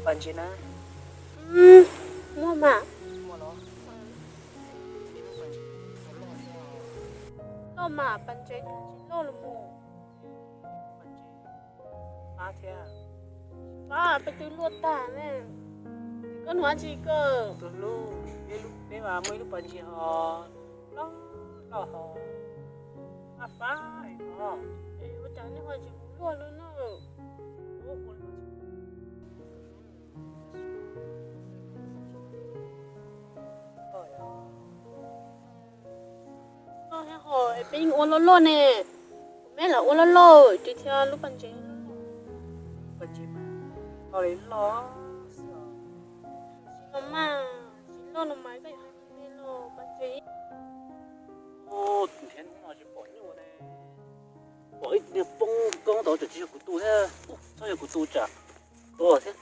Pas ntses na. Muaj mas. Loj mas, pas ntses tsis loj los mus. Pab thiab. Pab, peb twb luaj tag ne. Koj hnov tsis koj? Tus hlub, peb mas muaj ib lub pas ntses ho loj loj ho fab fab no. Es ua cas nej ho tsis mus luaj lub no? Loj thiab ho, peb yeej ua loj loj ne. Kuv meb los ua loj loj ces thiab lub pas ntses loj loj. Pas ntses mas loj li loj xwb os. Tsis los mas, tsis loj los mas koj yuav hais li los pas ntses. Nrhiav hnub no tsis pom nyuj ne. Pom ib niag poob koob tod, tsis yog kuv tus thiab. Txhob yog kuv tus tsam tuag thiab.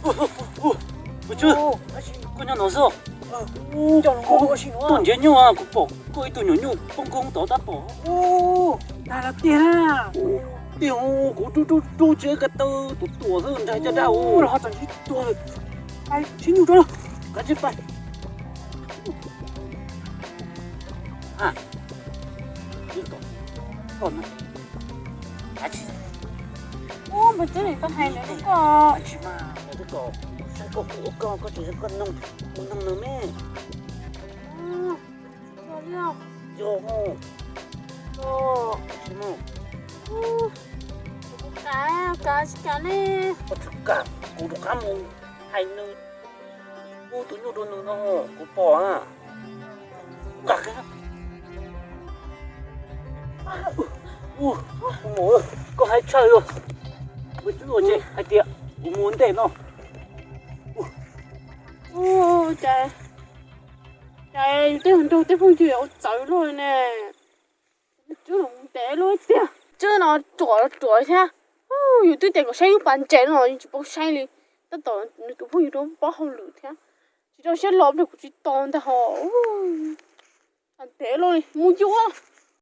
Ua, ua, ua, ua, Tswb, koj nyob no xwb. Tuaj nrhiav nyuj, kuv pom koj ib tug nyuam nyuj poob koob tod tab pom. Tiag, kuv rub rub rub tsis ka taw tus tuam xwb, nrag caj dab. Sib nyuj rau, kav tsij pais. Ua, Tswb, koj hais ntawd koj. Saib koj ua koj, koj tsis yog koj noog, kuv noog nws me. Yog, tsis mus. Kuv kav, kav tsis kav li. Koj tsis kav, kuv rov qab mus hais nws, kuv tus nyuj rau nws no, kuv pom na. Kav kiag. Koj hais tshaj li, ua Tswb ua ces hais tias kuv mus ntej no. Ua, cas, cas yus tej hluas nraug tej phooj ywg ua txawv luaj li ne. Tswb los ntev luaj tiag. Tswb no ruam los ruam thiab. Yus twb tias kom saib lub pas ntses no yus tsis paub saib li. Tab tom nws tus phooj ywg rau pob hauj lwm thiab. Tsis rau siab los pliag kuv tsis tos ntag hos. Ntev luaj li, mus yuav.